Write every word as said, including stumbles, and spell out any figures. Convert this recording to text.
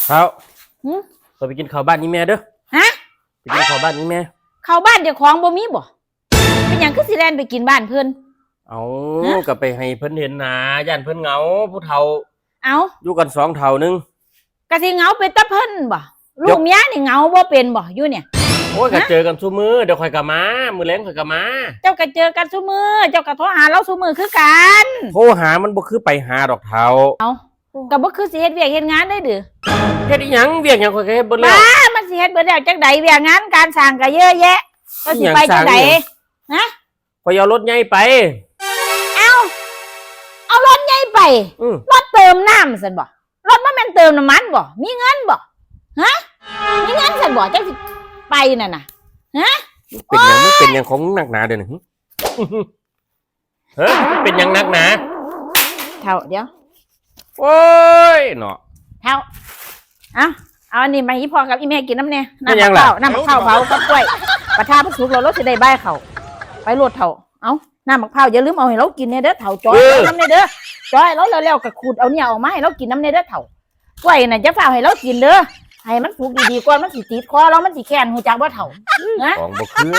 เท้า หึ ก็ไปกินข้าวบ้านนี่แม่เด้อ ฮะ ไปกินข้าวบ้านนี่แม่ เข้าบ้านเจ้าของบ่มีบ่ เป็นหยังคือสิแล่นไปกินบ้านเพิ่น เอา ฮะ ก็ไปให้เพิ่นเห็นหน้าย่านเพิ่นเหงาผู้เฒ่า เอา อยู่กันสองเฒ่าหนึง กะสิเหงาเป็นตาเพิ่นบ่ ลูกเมียนี่เหงาบ่เป็นบ่อยู่เนี่ย โอ้ยก็ ฮะ เจอกันซุมื้อเดี๋ยวข่อยก็มามื้อแลงข่อยก็มา เจ้าก็เจอกันซุมื้อ เจ้าก็โทรหาเราซุมื้อคือกัน โทรหามันบ่คือไปหาดอกเท้า เอา ก็บ่คือสิเฮ็ดเวียกเฮ็ดงานได้เด้อ เฮ็ดอีหยังเวียกหยังข่อยก็เฮ็ดเบิดแล้ว บ้า มันสิเฮ็ดเบิดแล้วจังใด๋ เวียกงานการสร้างก็เยอะแยะ ก็สิไปจังใด๋ อีหยังสร้างเนี่ย ฮะ ข่อยเอารถใหญ่ไป เอา เอารถใหญ่ไป อืม รถเติมน้ำซั่นบ่ รถบ่แม่นเติมน้ำมันบ่ มีเงินบ่ ฮะ มีเงินซั่นบ่ จังสิไปนั่นน่ะ ฮะ เป็นหยังมึงเป็นหยังของมึงนักหนาเดี๋ยวนี้หึ เฮ้ยเป็นหยังนักหนา เฒ่า เดี๋ยว โอ้ยเนาะ เฒ่า เอา เอาอันนี้มาให้พ่อกับอีแม่กินน้ำแน่ เป็นหยังล่ะ น้ำมะพร้าว น้ำมะพร้าวเผากับกล้วย ประทาพระสุกเรา เราสิได้บ่ายเขา ไปโลดเฒ่า เอา น้ำมะพร้าวอย่าลืมเอาให้เรากินแน่เด้อเฒ่า จ้อย เออ เอาน้ำแน่เด้อ จ้อย เราแล้วๆก็ขูดเอาเนี่ยออกมาให้เรากินน้ำแน่เด้อเฒ่า กล้วยน่ะจะฝากให้เรากินเด้อ ให้มันสุกดีๆก่อน มันสิติดคอเรา มันสิแค้น ฮู้จักบ่เฒ่า ฮะ ของบ่คือ